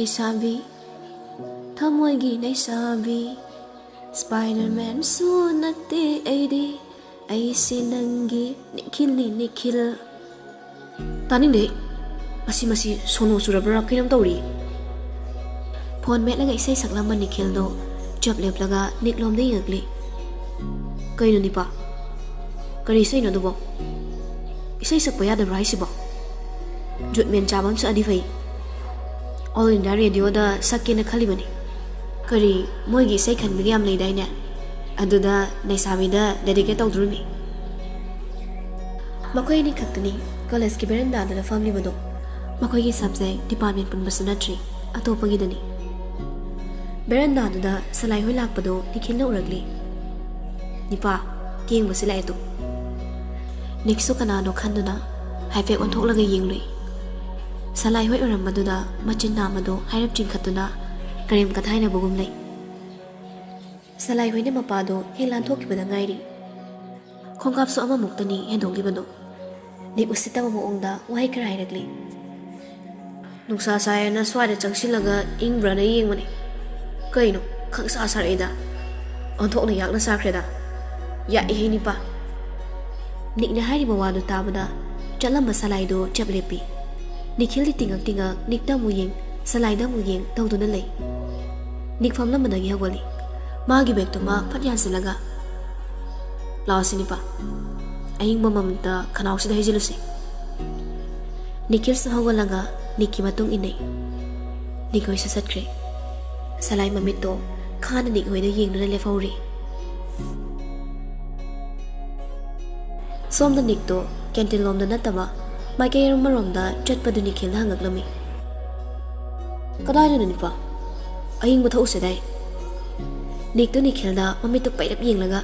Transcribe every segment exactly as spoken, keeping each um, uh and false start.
ꯂꯩꯁꯥꯕꯤ, ꯊꯃꯣꯏꯒꯤ ꯂꯩꯁꯥꯕꯤ, ꯁ꯭ꯄꯥꯏꯗꯔꯃꯦꯟꯁꯨ ꯅꯠꯇꯦ ꯑꯩꯗꯤ, ꯑꯩꯁꯦ ꯅꯪꯒꯤ ꯅꯤꯈꯤꯜꯅꯤ ꯅꯤꯈꯤꯜ꯫ ꯇꯥꯅꯤꯡꯗꯦ꯫ ꯃꯁꯤ ꯃꯁꯤ ꯁꯣꯅꯣ ꯆꯨꯔꯕ꯭ꯔꯥ ꯀꯩꯅꯣꯝ ꯇꯧꯔꯤ꯫ ꯐꯣꯟ ꯃꯦꯠꯂꯒ ꯏꯁꯩ ꯁꯛꯂꯝꯕ ꯅꯤꯈꯤꯜꯗꯣ ꯆꯞ ꯂꯦꯞꯂꯒ ꯅꯤꯛꯂꯣꯝꯗ ꯌꯦꯡꯉꯛꯂꯤ꯫ ꯀꯩꯅꯣ ꯅꯤꯄꯥ? ꯀꯔꯤ ꯏꯁꯩꯅꯣ ꯑꯗꯨꯕꯣ? ꯏꯁꯩ ꯁꯛꯄ ꯌꯥꯗꯕ꯭ꯔꯥ ꯍꯥꯏꯁꯤꯕꯣ? ꯖꯨꯠꯃꯦꯟ ꯆꯥꯕ ꯑꯃ ꯁꯛꯑꯗꯤ ꯐꯩ꯫ ꯑꯣꯜ ꯏꯟꯗꯤꯌꯥ ꯔꯦꯗꯤꯑꯣꯗ ꯁꯛꯀꯦꯅ ꯈꯜꯂꯤꯕꯅꯤ꯫ ꯀꯔꯤ, ꯃꯣꯏꯒꯤ ꯏꯁꯩ ꯈꯟꯕꯒꯤ ꯌꯥꯝ ꯂꯩꯗꯥꯏꯅꯦ? ꯑꯗꯨꯗ ꯂꯩꯁꯥꯕꯤꯗ ꯗꯦꯗꯤꯀꯦꯠ ꯇꯧꯗꯣꯔꯤꯃꯤ꯫ ꯃꯈꯣꯏ ꯑꯅꯤ ꯈꯛꯇꯅꯤ ꯀꯣꯂꯦꯖꯀꯤ ꯕꯦꯔꯟꯗꯥꯗꯨꯗ ꯐꯝꯂꯤꯕꯗꯣ꯫ ꯃꯈꯣꯏꯒꯤ ꯁꯕꯖꯦꯛ ꯗꯤꯄꯥꯔꯠꯃꯦꯟ ꯄꯨꯟꯕꯁꯨ ꯅꯠꯇ꯭ꯔꯤ, ꯑꯇꯣꯞꯄꯒꯤꯗꯅꯤ꯫ ꯕꯦꯔꯟꯗꯥꯗꯨꯗ ꯁꯂꯥꯏ ꯍꯣꯏ ꯂꯥꯛꯄꯗꯣ ꯅꯤꯈꯤꯜꯅ ꯎꯔꯛꯂꯤ꯫ "ꯅꯤꯄꯥ, ꯌꯦꯡꯕꯁꯤ ꯂꯥꯛꯑꯦ ꯇꯨ꯫" ꯅꯤꯛꯁꯨ ꯀꯅꯥꯅꯣ ꯈꯟꯗꯨꯅ ꯍꯥꯏꯐꯦꯠ ꯑꯣꯟꯊꯣꯛꯂꯒ ꯌꯦꯡꯂꯨꯏ꯫ ꯁꯂꯥꯏ ꯍꯣꯏ ꯑꯣꯏꯔꯝꯕꯗꯨꯗ ꯃꯆꯤꯟ ꯅꯥꯝꯃꯗꯣ ꯍꯥꯏꯔꯞ ꯆꯤꯡꯈꯠꯇꯨꯅ ꯀꯔꯦꯝ ꯀꯊꯥꯏꯅꯕꯒꯨꯝ ꯂꯩ꯫ ꯁꯂꯥꯏ ꯍꯣꯏꯅ ꯃꯄꯥꯗꯣ ꯍꯦꯛ ꯂꯥꯟꯊꯣꯛꯈꯤꯕꯗ ꯉꯥꯏꯔꯤ꯫ ꯈꯣꯡꯀꯥꯞꯁꯨ ꯑꯃꯃꯨꯛꯇꯅꯤ ꯍꯦꯟꯗꯣꯛꯂꯤꯕꯗꯣ꯫ ꯅꯤꯛ ꯎꯁꯤꯠꯇꯕ ꯃꯑꯣꯡꯗ ꯋꯥꯍꯩ ꯈꯔ ꯍꯥꯏꯔꯛꯂꯤ꯫ "ꯅꯨꯡꯁꯥ ꯁꯥꯏꯌꯦꯅ ꯁ꯭ꯋꯥꯏꯗ ꯆꯪꯁꯤꯜꯂꯒ ꯏꯪꯕ꯭ꯔꯥꯅ ꯌꯦꯡꯕꯅꯤ꯫ ꯀꯩꯅꯣ, ꯈꯪꯁꯥ ꯁꯥꯔꯛꯏꯗ? ꯑꯣꯟꯊꯣꯛꯅ ꯌꯥꯛꯅ ꯁꯥꯈ꯭ꯔꯦꯗ꯫ ꯌꯥꯛꯏꯍꯦ ꯅꯤꯄꯥ!" ꯅꯤꯛꯅ ꯍꯥꯏꯔꯤꯕ ꯋꯥꯗꯨ ꯇꯥꯕꯗ ꯆꯠꯂꯝꯕ ꯁꯂꯥꯏꯗꯨ ꯆꯞ ꯂꯦꯞꯄꯤ꯫ ꯅꯤꯈꯤꯜꯗꯤ ꯇꯤꯡꯉꯛ ꯇꯤꯡꯉꯛ ꯅꯤꯛꯇ ꯑꯃꯨꯛ ꯌꯦꯡ, ꯁꯂꯥꯏꯗ ꯑꯃꯨꯛ ꯌꯦꯡ ꯇꯧꯗꯨꯅ ꯂꯩ꯫ ꯅꯤꯛ ꯐꯝꯂꯝꯕꯗꯒꯤ ꯍꯧꯒꯠꯂꯤ꯫ ꯃꯥꯒꯤ ꯕꯦꯒꯇꯨ ꯃꯥ ꯐꯠ ꯌꯥꯟꯁꯤꯜꯂꯒ, "ꯂꯥꯛꯑꯣꯁꯤ ꯅꯤꯄꯥ, ꯑꯏꯪꯕ ꯃꯃꯤꯠꯇ ꯈꯅꯥꯎꯁꯤꯗ ꯍꯩꯖꯤꯜꯂꯨꯁꯤ꯫" ꯅꯤꯈꯤꯜꯁꯨ ꯍꯧꯒꯠꯂꯒ ꯅꯤꯛꯀꯤ ꯃꯇꯨꯡ ꯏꯟꯅꯩ꯫ ꯅꯤꯛ ꯍꯣꯏꯁꯨ ꯆꯠꯈ꯭ꯔꯦ꯫ ꯁꯂꯥꯏ ꯃꯃꯤꯠꯇꯣ ꯈꯥꯅ ꯅꯤꯛ ꯍꯣꯏꯗ ꯌꯦꯡꯗꯨꯅ ꯂꯦꯞꯍꯧꯔꯤ꯫ ꯁꯣꯝꯗ ꯅꯤꯛꯇꯣ ꯀꯦꯟꯇꯤꯟ ꯂꯣꯝꯗ ꯅꯠꯇꯕ ꯃꯥꯏꯀꯩ ꯑꯃꯔꯣꯝꯗ ꯆꯠꯄꯗꯨ ꯅꯤꯈꯤꯜꯅ ꯍꯪꯉꯛꯂꯝꯃꯤ꯫ "ꯀꯗꯥꯏꯗꯅꯣ ꯅꯤꯄꯥ? ꯑꯏꯪꯕ ꯊꯛꯎꯁꯦꯗꯥꯏ?" ꯅꯤꯛꯇꯣ ꯅꯤꯈꯤꯜꯗ ꯃꯃꯤꯠꯇꯨ ꯄꯩꯔꯞ ꯌꯦꯡꯂꯒ,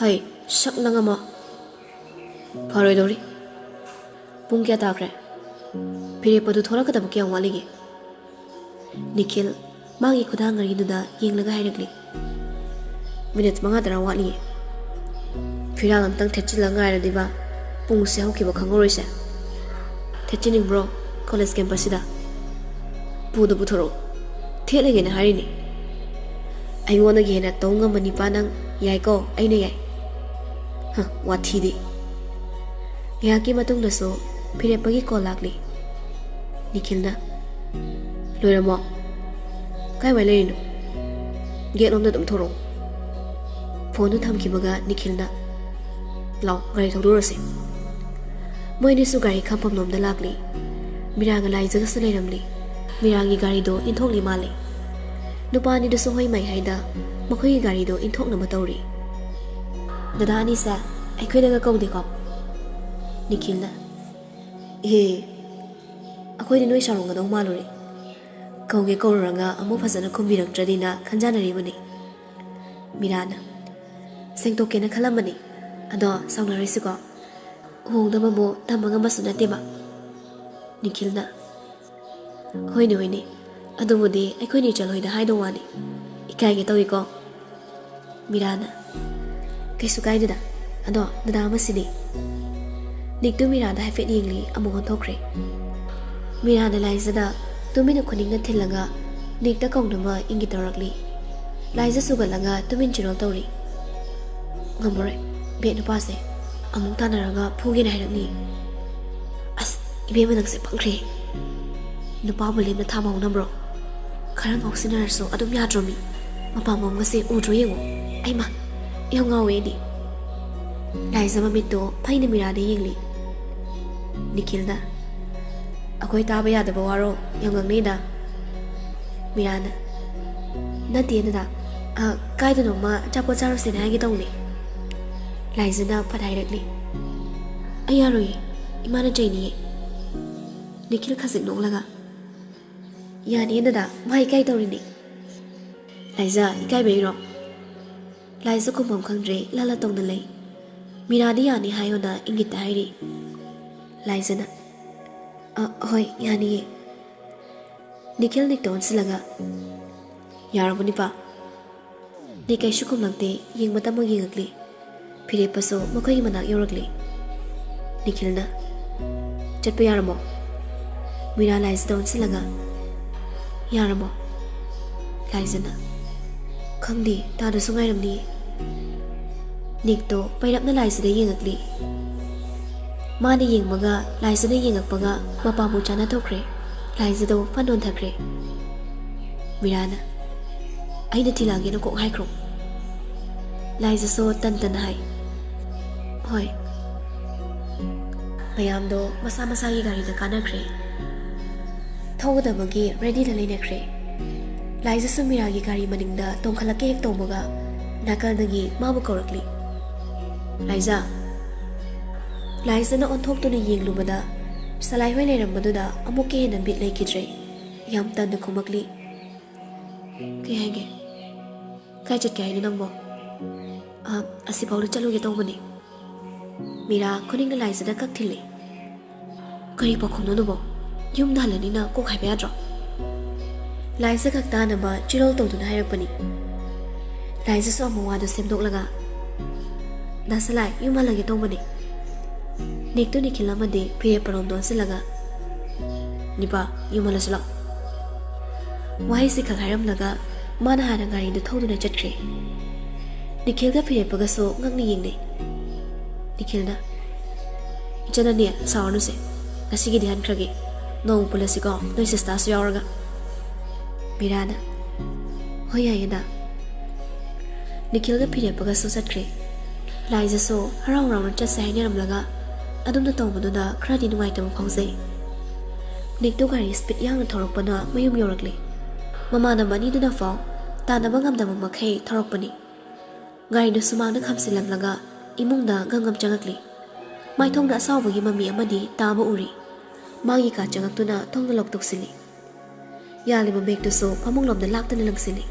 "ꯍꯩ, ꯁꯛ ꯅꯪ ꯑꯃ꯫ ꯐꯔꯣꯏꯗꯧꯔꯤ꯫ ꯄꯨꯡ ꯀꯌꯥ ꯇꯥꯈ꯭ꯔꯦ? ꯐꯤꯔꯦꯞ ꯑꯗꯨ ꯊꯣꯛꯂꯛꯀꯗꯕ ꯀꯌꯥꯝ ꯋꯥꯠꯂꯤꯒꯦ?" ꯅꯤꯈꯤꯜ ꯃꯥꯒꯤ ꯈꯨꯗꯥꯡ ꯉꯥꯔꯤꯗꯨꯗ ꯌꯦꯡꯂꯒ ꯍꯥꯏꯔꯛꯂꯤ꯫ "ꯃꯤꯅꯤꯠ ꯃꯉꯥ ꯇꯔꯥ ꯋꯥꯠꯂꯤꯌꯦ꯫ ꯐꯤꯔꯥꯜ ꯑꯝꯇꯪ ꯊꯦꯠꯆꯤꯜꯂ ꯉꯥꯏꯔꯗꯤꯕ ꯄꯨꯡꯁꯦ ꯍꯧꯈꯤꯕ ꯈꯪꯍꯧꯔꯣꯏꯁꯦ꯫ ꯊꯦꯠꯆꯤꯟꯅꯤꯡꯕ꯭ꯔꯣ ꯀꯣꯂꯦꯖ ꯀꯦꯝꯄꯁꯁꯤꯗ?" ꯄꯨꯗ ꯄꯨꯊꯣꯔꯛꯑꯣ꯫ ꯊꯦꯠꯂꯒꯦꯅ ꯍꯥꯏꯔꯤꯅꯦ꯫ ꯑꯩꯉꯣꯟꯗꯒꯤ ꯍꯦꯟꯅ ꯇꯧ ꯉꯝꯕ ꯅꯤꯄꯥ ꯅꯪ꯫ ꯌꯥꯏꯀꯣ, ꯑꯩꯅ ꯌꯥꯏ꯫ ꯍ, ꯋꯥꯊꯤꯗꯤ꯫ ꯉꯥꯏꯍꯥꯛꯀꯤ ꯃꯇꯨꯡꯗꯁꯨ ꯐꯤꯔꯦꯞꯄꯒꯤ ꯀꯣꯜ ꯂꯥꯛꯂꯤ꯫ ꯅꯤꯈꯤꯜꯅ, "ꯂꯣꯏꯔꯝꯃꯣ? ꯀꯥꯏꯋꯥꯏ ꯂꯩꯔꯤꯅꯣ? ꯒꯦꯠ ꯂꯣꯝꯗ ꯑꯗꯨꯝ ꯊꯣꯔꯛꯑꯣ꯫ ꯐꯣꯟꯗꯨ ꯊꯝꯈꯤꯕꯒ ꯅꯤꯈꯤꯜꯅ, "ꯂꯥꯎ, ꯒꯥꯔꯤ ꯊꯧꯗꯣꯔꯁꯦ꯫" ꯃꯣꯏ ꯑꯅꯤꯁꯨ ꯒꯥꯔꯤ ꯈꯥꯝꯐꯝ ꯂꯣꯝꯗ ꯂꯥꯛꯂꯤ꯫ ꯃꯤꯔꯥꯒ ꯂꯥꯏꯖꯒꯁꯨ ꯂꯩꯔꯝꯂꯤ꯫ ꯃꯤꯔꯥꯒꯤ ꯒꯥꯔꯤꯗꯣ ꯏꯟꯊꯣꯛꯂꯤ ꯃꯥꯜꯂꯤ꯫ ꯅꯨꯄꯥ ꯑꯅꯤꯗꯨꯁꯨ ꯍꯣꯏ ꯃꯥꯏ ꯍꯥꯏꯗ ꯃꯈꯣꯏꯒꯤ ꯒꯥꯔꯤꯗꯣ ꯏꯟꯊꯣꯛꯅꯕ ꯇꯧꯔꯤ꯫ "ꯗꯗꯥ ꯑꯅꯤꯁꯦ ꯑꯩꯈꯣꯏꯗꯒ ꯀꯧꯗꯦꯀꯣ?" ꯅꯤꯈꯤꯜꯅ, "ꯑꯦ, ꯑꯩꯈꯣꯏꯗꯤ ꯅꯣꯏ ꯁꯥꯎꯔꯝꯒꯗꯧ ꯃꯥꯜꯂꯨꯔꯦ꯫ ꯀꯧꯒꯦ ꯀꯧꯔꯨꯔꯒ ꯑꯃꯨꯛ ꯐꯖꯅ ꯈꯨꯝꯕꯤꯔꯛꯇ꯭ꯔꯗꯤꯅ ꯈꯟꯖꯥꯟꯅꯔꯤꯕꯅꯤ꯫" ꯃꯤꯔꯥꯅ, "ꯁꯦꯡꯗꯣꯛꯀꯦꯅ ꯈꯜꯂꯝꯕꯅꯤ, ꯑꯗꯣ ꯁꯥꯎꯅꯔꯣꯏꯁꯤꯀꯣ꯫ ꯎꯍꯣꯡꯗꯕꯕꯨ ꯇꯝꯕ ꯉꯝꯕꯁꯨ ꯅꯠꯇꯦꯕ꯫" ꯅꯤꯈꯤꯜꯅ, "ꯍꯣꯏꯅꯦ, ꯍꯣꯏꯅꯦ, ꯑꯗꯨꯕꯨꯗꯤ ꯑꯩꯈꯣꯏꯅꯤ ꯏꯆꯜ ꯍꯣꯏꯗ ꯍꯥꯏꯗꯧ ꯋꯥꯅꯤ꯫ ꯏꯀꯥꯏꯒꯦ ꯇꯧꯏꯀꯣ꯫" ꯃꯤꯔꯥꯅ, "ꯀꯩꯁꯨ ꯀꯥꯏꯗꯦꯗ, ꯑꯗꯣ ꯗꯗꯥ ꯑꯃꯁꯤꯗꯤ?" ꯅꯤꯛꯇꯨ ꯃꯤꯔꯥꯗ ꯍꯥꯏꯐꯦꯠ ꯌꯦꯡꯂꯤ, ꯑꯃꯨꯛ ꯑꯣꯟꯊꯣꯛꯈ꯭ꯔꯦ꯫ ꯃꯤꯔꯥꯅ ꯂꯥꯏꯖꯗ ꯇꯨꯃꯤꯟꯅ ꯈꯨꯅꯤꯡꯅ ꯊꯤꯜꯂꯒ ꯅꯤꯛꯇ ꯀꯧꯅꯕ ꯏꯪꯒꯤꯠ ꯇꯧꯔꯛꯂꯤ꯫ ꯂꯥꯏꯖ ꯁꯨꯒꯠꯂꯒ ꯇꯨꯃꯤꯟ ꯆꯤꯔꯣꯜ ꯇꯧꯔꯤ꯫ "ꯉꯝꯃꯔꯣꯏ, ꯕꯦꯠ ꯅꯨꯄꯥꯁꯦ ꯑꯃꯨꯛ ꯇꯥꯟꯅꯔꯒ ꯐꯨꯒꯦꯅ ꯍꯥꯏꯔꯛꯅꯤ꯫" "ꯑꯁ, ꯏꯕꯦꯝꯃ ꯅꯪꯁꯦ ꯄꯪꯈ꯭ꯔꯦ꯫ ꯅꯨꯄꯥꯕꯨ ꯂꯦꯝꯅ ꯊꯥꯝꯍꯧꯅꯕ꯭ꯔꯣ? ꯈꯔ ꯉꯥꯎꯁꯤꯟꯅꯔꯁꯨ ꯑꯗꯨꯝ ꯌꯥꯗ꯭ꯔꯣ ꯃꯤ? ꯃꯄꯥ ꯃꯑꯣꯡꯒꯁꯦ ꯎꯗ꯭ꯔꯣ ꯌꯦꯡꯉꯣ꯫ ꯑꯩꯃ, ꯏꯍꯧ ꯉꯥꯎꯋꯦ ꯑꯩꯗꯤ꯫" ꯂꯥꯏꯖ ꯃꯃꯤꯠꯇꯣ ꯐꯩꯅ ꯃꯤꯔꯥꯗ ꯌꯦꯡꯂꯤ꯫ ꯅꯤꯈꯤꯜꯅ, "ꯑꯩꯈꯣꯏ ꯇꯥꯕ ꯌꯥꯗꯕ ꯋꯥꯔꯣ ꯌꯥꯝ ꯉꯥꯡꯅꯩꯗ꯫" ꯃꯤꯔꯥꯅ, "ꯅꯠꯇꯦ ꯗꯗꯥ, ꯑ, ꯀꯥꯏꯗꯅꯣꯃ ꯑꯆꯥꯄꯣꯠ ꯆꯥꯔꯨꯁꯦꯅ ꯍꯥꯏꯒꯦ ꯇꯧꯅꯦ꯫" ꯂꯥꯏꯖꯅ ꯐꯠ ꯍꯥꯏꯔꯛꯂꯤ, "ꯑꯩ ꯌꯥꯔꯣꯏꯌꯦ, ꯏꯃꯥꯅ ꯆꯩꯅꯤꯌꯦ꯫" ꯅꯤꯈꯤꯜ ꯈꯖꯤꯛ ꯅꯣꯛꯂꯒ, "ꯌꯥꯅꯤꯌꯦ ꯗꯗꯥ, ꯃꯥ ꯏꯀꯥꯏ ꯇꯧꯔꯤꯅꯦ꯫" "ꯂꯥꯏꯖ, ꯏꯀꯥꯏꯕꯩꯔꯣ?" ꯂꯥꯏꯖ ꯈꯨꯝꯐꯝ ꯈꯪꯗ꯭ꯔꯦ, ꯂꯥꯂꯥ ꯇꯧꯅ ꯂꯩ꯫ ꯃꯤꯔꯥꯗꯤ ꯌꯥꯅꯤ ꯍꯥꯏꯌꯣꯅ ꯏꯪꯒꯤꯠꯇ ꯍꯥꯏꯔꯤ꯫ ꯂꯥꯏꯖꯅ, "ꯑ, ꯍꯣꯏ, ꯌꯥꯅꯤꯌꯦ꯫" ꯅꯤꯈꯤꯜ ꯅꯤꯛꯇ ꯑꯣꯟꯁꯤꯜꯂꯒ, "ꯌꯥꯔꯕꯣ ꯅꯤꯄꯥ?" ꯅꯤꯛ ꯀꯩꯁꯨ ꯈꯨꯝꯂꯛꯇꯦ, ꯌꯦꯡꯕꯇꯃꯛ ꯌꯦꯡꯉꯛꯂꯤ꯫ ꯐꯤꯔꯦꯞꯄꯁꯨ ꯃꯈꯣꯏꯒꯤ ꯃꯅꯥꯛ ꯌꯧꯔꯛꯂꯤ꯫ ꯅꯤꯈꯤꯜꯅ, "ꯆꯠꯄ ꯌꯥꯔꯝꯃꯣ?" ꯃꯤꯔꯥ ꯂꯥꯏꯖꯗ ꯑꯣꯟꯁꯤꯜꯂꯒ, "ꯌꯥꯔꯕꯣ?" ꯂꯥꯏꯖꯅ, "ꯈꯪꯗꯦ, ꯇꯥꯗꯁꯨ ꯉꯥꯏꯔꯝꯅꯤ"꯫ ꯅꯤꯛꯇꯣ ꯄꯩꯔꯞꯅ ꯂꯥꯏꯖꯗ ꯌꯦꯡꯉꯛꯂꯤ꯫ ꯃꯥꯅ ꯌꯦꯡꯕꯒ ꯂꯥꯏꯖꯅ ꯌꯦꯡꯉꯛꯄꯒ ꯃꯄꯥꯕꯨ ꯆꯥꯅ ꯊꯣꯛꯈ꯭ꯔꯦ꯫ ꯂꯥꯏꯖꯗꯣ ꯐꯟ ꯅꯣꯟꯊꯈ꯭ꯔꯦ꯫ ꯃꯤꯔꯥꯅ, "ꯑꯩꯅ ꯊꯤꯜꯂꯛꯑꯒꯦꯅ ꯀꯣꯛ ꯍꯥꯏꯈ꯭ꯔꯣ"꯫ ꯂꯥꯏꯖꯁꯨ ꯇꯟ ꯇꯟꯅ ꯍꯥꯏ, "ꯍꯣꯏ"꯫ ꯃꯌꯥꯝꯗꯣ ꯃꯁꯥ ꯃꯁꯥꯒꯤ ꯒꯥꯔꯤꯗ ꯀꯥꯅꯈ꯭ꯔꯦ꯫ ꯊꯧꯒꯗꯕꯒꯤ ꯔꯦꯗꯤꯗ ꯂꯩꯅꯈ꯭ꯔꯦ꯫ ꯂꯥꯏꯖꯁꯨ ꯃꯤꯔꯥꯒꯤ ꯒꯥꯔꯤ ꯃꯅꯤꯡꯗ ꯇꯣꯡꯈꯠꯂꯛꯀꯦ ꯍꯦꯛ ꯇꯧꯕꯒ ꯅꯥꯀꯜꯗꯒꯤ ꯃꯥꯕꯨ ꯀꯧꯔꯛꯂꯤ꯫ "ꯂꯥꯏꯖ"꯫ ꯂꯥꯏꯖꯅ ꯑꯣꯟꯊꯣꯛꯇꯨꯅ ꯌꯦꯡꯂꯨꯕꯗ ꯁꯂꯥꯏ ꯍꯣꯏ ꯂꯩꯔꯝꯕꯗꯨꯗ ꯑꯃꯨꯛꯀ ꯍꯦꯟꯅ ꯕꯤꯠ ꯂꯩꯈꯤꯗ꯭ꯔꯦ꯫ ꯌꯥꯝ ꯇꯟꯅ ꯈꯨꯝꯃꯛꯂꯤ꯫ "ꯀꯩ ꯍꯥꯏꯒꯦ? ꯀꯥꯏ ꯆꯠꯀꯦ ꯍꯥꯏꯅꯣ ꯅꯪꯕꯣ?" "ꯑ, ꯑꯁꯤꯐꯥꯎꯗ ꯆꯠꯂꯨꯒꯦ ꯇꯧꯕꯅꯦ"꯫ ꯃꯤꯔꯥ ꯈꯨꯅꯤꯡꯅ ꯂꯥꯏꯖꯗ ꯀꯛ ꯊꯤꯜꯂꯤ꯫ "ꯀꯔꯤ ꯄꯥꯎꯈꯨꯝꯅꯣ ꯑꯗꯨꯕꯣ? ꯌꯨꯝꯗ ꯍꯜꯂꯅꯤꯅ ꯀꯣꯛ ꯍꯥꯏꯕ ꯌꯥꯗ꯭ꯔꯣ?" ꯂꯥꯏꯖ ꯈꯛ ꯇꯥꯅꯕ ꯆꯤꯔꯣꯜ ꯇꯧꯗꯨꯅ ꯍꯥꯏꯔꯛꯄꯅꯤ꯫ ꯂꯥꯏꯖꯁꯨ ꯑꯃꯨꯛ ꯋꯥꯗꯨ ꯁꯦꯝꯗꯣꯛꯂꯒ, "ꯗꯥ ꯁꯂꯥꯏ, ꯌꯨꯝ ꯍꯜꯂꯒꯦ ꯇꯧꯕꯅꯦ"꯫ ꯅꯤꯛꯇꯨ ꯅꯤꯈꯤꯜ ꯑꯃꯗꯤ ꯐꯤꯔꯦꯞ ꯄꯔꯣꯝꯗ ꯑꯣꯟꯁꯤꯜꯂꯒ, "ꯅꯤꯄꯥ, ꯌꯨꯝ ꯍꯜꯂꯁꯤ ꯂꯥꯛꯑꯣ"꯫ ꯋꯥꯍꯩꯁꯤ ꯈꯛ ꯍꯥꯏꯔꯝꯂꯒ ꯃꯥꯅ ꯍꯥꯟꯅ ꯒꯥꯔꯤꯗꯨ ꯊꯧꯗꯨꯅ ꯆꯠꯈ꯭ꯔꯦ꯫ ꯅꯤꯈꯤꯜꯒ ꯐꯤꯔꯦꯞꯄꯒꯁꯨ ꯉꯛꯅ ꯌꯦꯡꯅꯩ꯫ ꯅꯤꯈꯤꯜꯅ, "ꯏꯆꯟ ꯑꯅꯤ, ꯁꯥꯎꯔꯅꯨꯁꯦ꯫ ꯉꯁꯤꯒꯤꯗꯤ ꯍꯟꯈ꯭ꯔꯒꯦ꯫ ꯅꯣꯡꯃ ꯄꯨꯜꯂꯁꯤꯀꯣ, ꯅꯣꯏ ꯁꯤꯁꯇꯔꯁꯨ ꯌꯥꯎꯔꯒ"꯫ ꯃꯤꯔꯥꯅ, "ꯍꯣꯏ, ꯌꯥꯏꯌꯦꯗ"꯫ ꯅꯤꯈꯤꯜꯒ ꯐꯤꯔꯦꯞꯄꯒꯁꯨ ꯆꯠꯈ꯭ꯔꯦ꯫ ꯂꯥꯏꯖꯁꯨ ꯍꯔꯥꯎ ꯍꯔꯥꯎꯅ ꯆꯠꯁꯦ ꯍꯥꯏꯅꯔꯝꯂꯒ ꯑꯗꯨꯝꯅ ꯇꯧꯕꯗꯨꯗ ꯈꯔꯗꯤ ꯅꯨꯡꯉꯥꯏꯇꯕ ꯐꯥꯎꯖꯩ꯫ ꯅꯤꯛꯇꯨ ꯒꯥꯔꯤ ꯁ꯭ꯄꯤꯗ ꯌꯥꯡꯅ ꯊꯧꯔꯛꯄꯅ ꯃꯌꯨꯝ ꯌꯧꯔꯛꯂꯦ꯫ ꯃꯃꯥꯟꯅꯕ ꯑꯅꯤꯗꯨꯅ ꯐꯥꯎ ꯇꯥꯟꯅꯕ ꯉꯝꯗꯕ ꯃꯈꯩ ꯊꯧꯔꯛꯄꯅꯤ꯫ ꯒꯥꯔꯤꯗꯨ ꯁꯨꯃꯥꯡꯗ ꯈꯥꯝꯖꯤꯜꯂꯝꯂꯒ ꯏꯃꯨꯡꯗ ꯒꯝ ꯒꯝ ꯆꯪꯉꯛꯂꯤ꯫ ꯃꯥꯏꯊꯣꯡꯗ ꯑꯁꯥꯎꯕꯒꯤ ꯃꯃꯤ ꯑꯃꯗꯤ ꯇꯥꯕ ꯎꯔꯤ꯫ ꯃꯥꯒꯤ ꯀꯥ ꯆꯪꯉꯛꯇꯨꯅ ꯊꯣꯡꯗ ꯂꯣꯛ ꯇꯧꯁꯤꯜꯂꯤ꯫ ꯌꯥꯜꯂꯤꯕ ꯕꯦꯒꯇꯨꯁꯨ ꯐꯃꯨꯡꯂꯣꯝꯗ ꯂꯥꯛꯇꯅ ꯂꯪꯁꯤꯜꯂꯤ꯫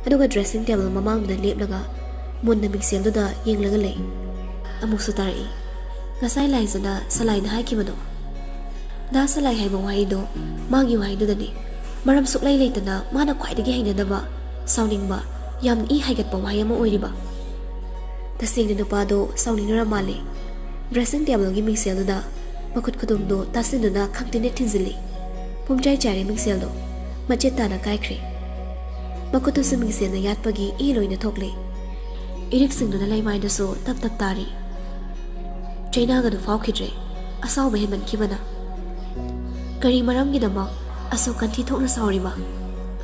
ꯑꯗꯨꯒ ꯗ꯭ꯔꯦꯁꯤꯡ ꯇꯦꯕꯜ ꯃꯃꯥꯡꯗꯨꯗ ꯂꯦꯞꯂꯒ ꯃꯨꯟꯅ ꯃꯤꯡꯁꯦꯜꯗꯨꯗ ꯌꯦꯡꯂꯒ ꯂꯩ꯫ ꯑꯃꯨꯛꯁꯨ ꯇꯥꯔꯛꯏ꯫ ꯉꯁꯥꯏ ꯂꯥꯏꯖꯅ ꯁꯂꯥꯏꯅ ꯍꯥꯏꯈꯤꯕꯗꯣ꯫ ꯗꯥ ꯁꯂꯥꯏ ꯍꯥꯏꯕ ꯋꯥꯍꯩꯗꯣ ꯃꯥꯒꯤ ꯋꯥꯍꯩꯗꯨꯗꯅꯤ꯫ ꯃꯔꯝ ꯁꯨꯛꯂꯩ ꯂꯩꯇꯅ ꯃꯥꯅ ꯈ꯭ꯋꯥꯏꯗꯒꯤ ꯍꯩꯅꯗꯕ, ꯁꯥꯎꯅꯤꯡꯕ, ꯌꯥꯝ ꯏ ꯍꯥꯏꯒꯠꯄ ꯋꯥꯍꯩ ꯑꯃ ꯑꯣꯏꯔꯤꯕ꯫ ꯇꯁꯦꯡꯅ ꯅꯨꯄꯥꯗꯣ ꯁꯥꯎꯅꯤꯡꯂꯨꯔ ꯃꯥꯜꯂꯦ꯫ ꯗ꯭ꯔꯦꯁꯤꯡ ꯇꯦꯕꯜꯒꯤ ꯃꯤꯡꯁꯦꯜꯗꯨꯗ ꯃꯈꯨꯠ ꯈꯨꯗꯣꯝꯗꯣ ꯇꯥꯁꯤꯟꯗꯨꯅ ꯈꯪꯇꯤꯟꯅ ꯊꯤꯟꯖꯤꯜꯂꯤ꯫ ꯄꯨꯝꯆꯥꯏ ꯆꯥꯏꯔꯦ ꯃꯤꯡꯁꯦꯜꯗꯣ꯫ ꯃꯆꯦꯠ ꯇꯥꯅ ꯀꯥꯏꯈ꯭ꯔꯦ꯫ ꯃꯈꯨꯠꯇꯨꯁꯨ ꯃꯤꯡꯁꯦꯜꯅ ꯌꯥꯠꯄꯒꯤ ꯏ ꯂꯣꯏꯅ ꯊꯣꯛꯂꯦ꯫ ꯏꯔꯤꯛꯁꯤꯡꯗꯨꯅ ꯂꯩꯃꯥꯏꯗꯁꯨ ꯇꯞ ꯇꯞ ꯇꯥꯔꯤ꯫ ꯆꯩꯅꯥꯒꯗꯨ ꯐꯥꯎꯈꯤꯗ꯭ꯔꯦ꯫ ꯑꯁꯥꯎꯕ ꯍꯦꯟꯃꯟꯈꯤꯕꯅ꯫ ꯀꯔꯤ ꯃꯔꯝꯒꯤꯗꯃꯛ ꯑꯁꯨꯛ ꯀꯟꯊꯤ ꯊꯣꯛꯅ ꯁꯥꯎꯔꯤꯕ?